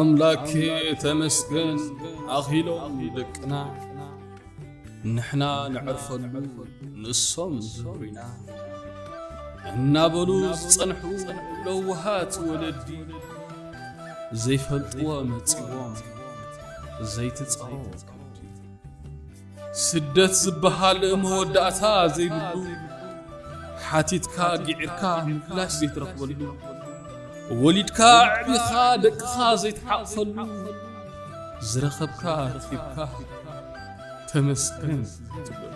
ኣምላኬ ተመስገን፣ ኣኺሎም ደቅና፣ ንሕና ንዕርፈሉ ንሶም ዝህሩና እናበሉ ዝጸንሑ ለውሃት ወለዲ፣ ዘይፈልጥዎ መጺዎም ዘይትጻወ ከብዲ። ስደት ዝበሃል መወዳእታ ዘይብሉ፣ ሓቲትካ ጊዒርካ ምላሽ ዘይትረኽበሉ፣ ወሊድካ ኣዕቢኻ ደቅኻ ዘይትሓቕፈሉ፣ ዝረኸብካ ረኺብካ ተመስገን ትብለሉ።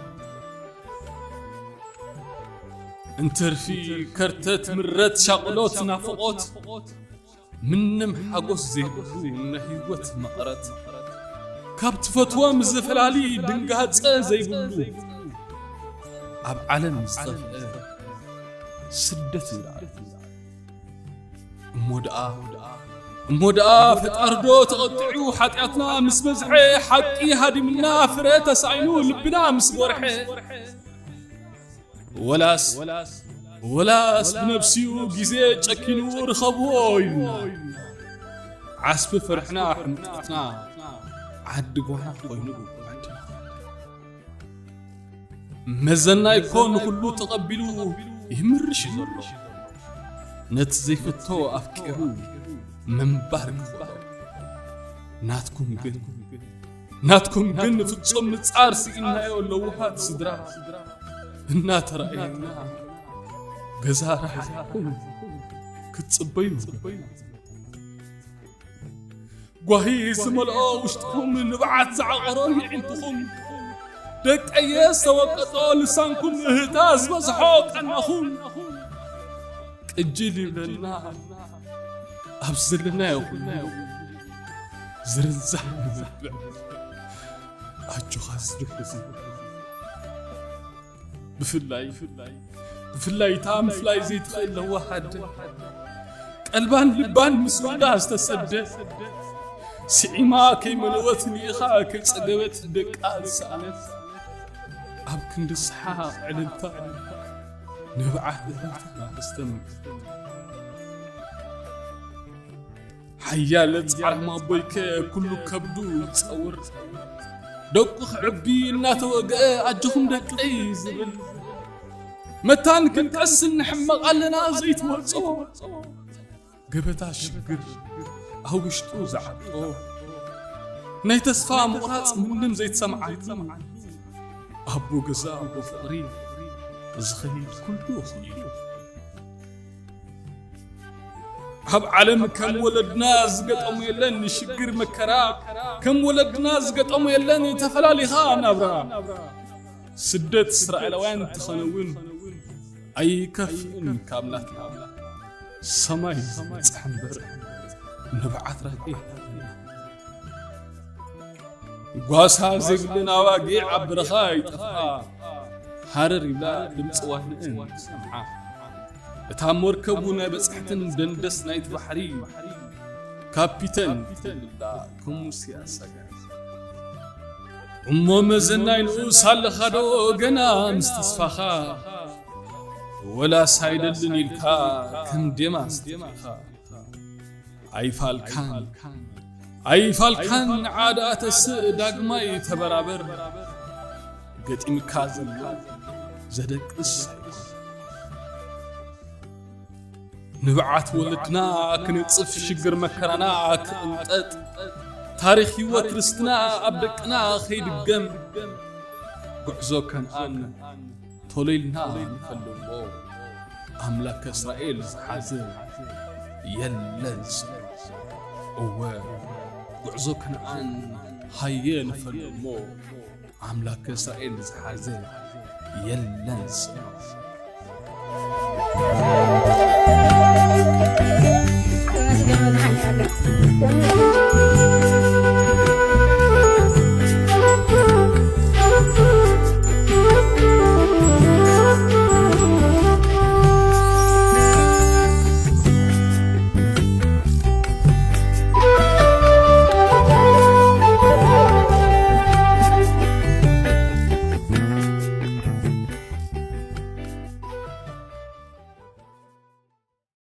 እንትርፊ ከርተት ምረት ሻቕሎት ናፍቖት፣ ምንም ሓጎስ ዘይብሉ ናይ ህይወት መቐረት፣ ካብ ትፈትዎም ዝፈላሊ ድንጋጸ ዘይብሉ፣ ኣብ ዓለም ዝጠፍአ ስደት ይረኣሉ። እሞ ደኣ፣ እሞ ደኣ ፈጣሪ ዶ ተቐጢዑ፣ ሓጢኣትና ምስ በዝሐ፣ ሓቂ ሃዲምና፣ ፍረ ተሳኢኑ፣ ልብና ምስ ጎርሐ፣ ወላስ፣ ወላስ ብነብሲኡ ግዜ ጨኪኑ ርኸብዎ ኢሉና፣ ዓስቢ ፍርሕና ሕምቀትና ዓዲ ጓና ኮይኑ ዓድና። መዘና እኮ ንኹሉ ተቐቢሉ ይምርሽ እዩ ዘሎ፣ ነቲ ዘይፈቶ ኣፍቂሩ ምንባር ክኽእሎ። ናትኩም ግን፣ ናትኩም ግን ፍጹም ምጻር ስኢናዮ ለውሃት ስድራ እናተራእየና፣ ገዛ ራሕሪሕኩም ክትጽበዩ ገበና። ጓሂ ዝመልኦ ውሽጥኹም፣ ንብዓት ዝዓቐሮ የዒንትኹም፣ ደቀየ ዝተወቀጦ ልሳንኩም፣ እህታ ዝበዝሖ ቃናኹም፣ ቅጅል ይብለና ኣብ ዘለናዮ ኩሉ ዝርንዛሕ ንብዕ። ኣጆኻ ዝድብዚ። ብፍላይ፣ ብፍላይ እታ ምፍላይ ዘይትኽእል ለዋህ ኣደ፣ ቀልባን ልባን ምስ ወልዳ ዝተሰደ፣ ስዒማ ከይመነወት ልኢኻ ከይጸገበት ደቃ ዝሰኣነት፣ ኣብ ክንዲ ሰሓቕ ዕልልታ ንብዓት እህልታ ኣስተምግድ። ሓያል ጻዕራም ኣቦይከ ኩሉ ከብዱ ይጸውር፣ ደቁ ክዕቢ እናተወግአ ኣጆኹም ደቀይ ዝብል፣ መታን ክንቀስን ንሕመቕ ኣለና ዘይትወጾ፣ ገበታ ሽግር ኣብ ውሽጡ ዝዓጦ፣ ናይ ተስፋ ምቑራጽ ምንም ዘይትሰምዓሉ፣ ኣቦ ገዛ ኣቦ ፍቕሪ ዝኸይድ ኩሉ ኽኢሉ። ኣብ ዓለም ከም ወለድና ዝገጠሙ የለን ሽግር መከራ፣ ከም ወለድና ዝገጠሙ የለን ተፈላሊኻ ናብራ። ስደት እስራኤላውያን እንተኾነ እውን ኣይከፍእን ካብ ናትና። ሰማይ ዝበጽሕ እምበር ንብዓት ራቂ። ጓሳ ዘይብለን ኣባጊዕ ኣብ በረኻ ይጠፍኣ፣ ሃረር ይብላ ድምፂ ዋህንእን ይሰምዓ። እታ መርከቡ ናይ በጻሕትን ደንደስ ናይቲ ባሕሪ ካፒተን ትብላ ከም ሙሴ ኣሳጋሪ። እሞ መዘናይ ንኡስ ኣለኻ ዶ ገና ምስ ተስፋኻ? ወላስ ኣይደልን ኢልካ ከም ዴማስ ተኺልካ? ኣይፋልካን፣ ኣይፋልካን፣ ንዓ ደኣ ተስእ ዳግማይ ተበራበር። ገጢምካ ዘሎ ዘደቅስ ኣይኮን። ንብዓት ወለድና ክንጽፍ፣ ሽግር መከራና ክቕንጠጥ፣ ታሪኽ ህይወት ርስትና ኣብ ደቅና ከይድገም፣ ጉዕዞ ከነኣን ቶሎ ኢልና ንፈልሞ፣ ኣምላከ እስራኤል ዝሓዘ የለን ስሙ። እወ፣ ጉዕዞ ከነኣን ሃየ ንፈልሞ፣ ኣምላከ እስራኤል ዝሓዘ የለን ስሙ።